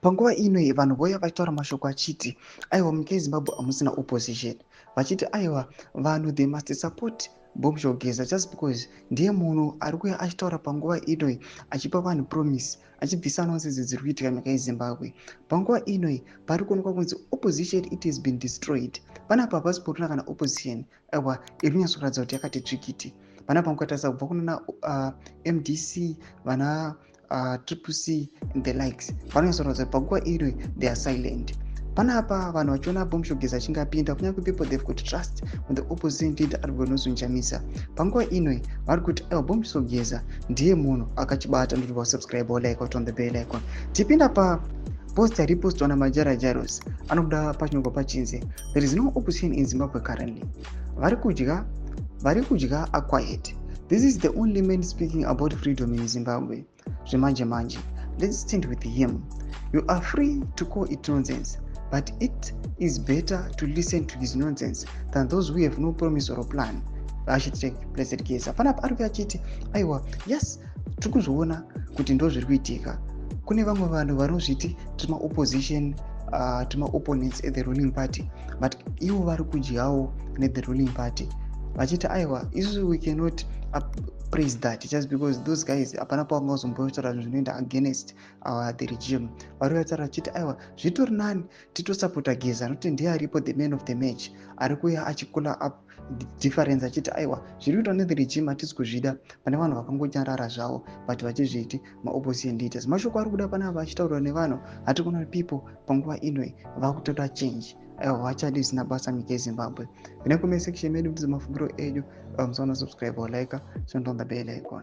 Panguva ino vanhu vouya vachitaura mashoko achiti aiwa, munyika yeZimbabwe hamusina opposition, vachiti aiwa, vanhu they must support Bombshell Geza just because ndiye munhu ari kuuya achitaura panguva inoi, achipa vanhu promise, achibvisa nonsense dziri kuitika munyika yeZimbabwe. Panguva inoi pari kuonekwa kunzi opposition, it has been destroyed. Panapa hapasi porina kana opposition, aiwa, iri kunyatsokuratidza kuti yakati tsvikiti. Panapa mukatarisa kubva kunana MDC, vana Triple C and the likes, vanonyatsoratidza kuti panguva inoi they are silent. Panapa vanhu vachiona Bombshell Geza achinge apinda, kunyange people, they've got trust on the opposition leader ari kugonozonjamisa. Panguva inoi vari kuti aiwa, Bombshell Geza ndiye munhu akachibata. Ndoti wasubscribe, like, on the bell icon. Tipinda pa post yaripostwa naMajara Jaros, anobuda pachinyorwa pachinzi, "There is no opposition in Zimbabwe currently. Vari kudya, vari kudya are quiet. This is the only man speaking about freedom in Zimbabwe zvemanje manje. Let's stand with him. You are free to call it nonsense, but it is better to listen to his nonsense than those who have no promise or plan." #BlessedGeza. Panapa ari kuya achiti aiwa, yes, tiri kuzviona kuti ndo zviri kuitika. Kune vamwe vanhu vanozviti tiri maopposition, tiri maopponents at the ruling party, but ivo vari kudyawo nethe ruling party, vachiti aiwa, isusu we cannot praise that just because those guys hapana pavangazombotaura zvinhu zvinoenda against the regime. Vari kutaura vachiti aiwa, zvitori nani titosapota Geza nokuti ndiye aripo, the man of the match, ari kuuya achicalla up difference, achiti aiwa, zviri kuitwa nethe regime hatisi kuzvida. Pane vanhu vakangonyarara zvavo but vachizviti maopposition leaders. Mashoko ari kuda panapa achitaurwa nevanhu. Hati kuona people panguva inoi vakutoda change. Aiwa, vachadi zvisina basa munyika yeZimbabwe. Ine comment section medu mutize mafungiro enyu. Musaona subscribe or like, turn on the bell icon.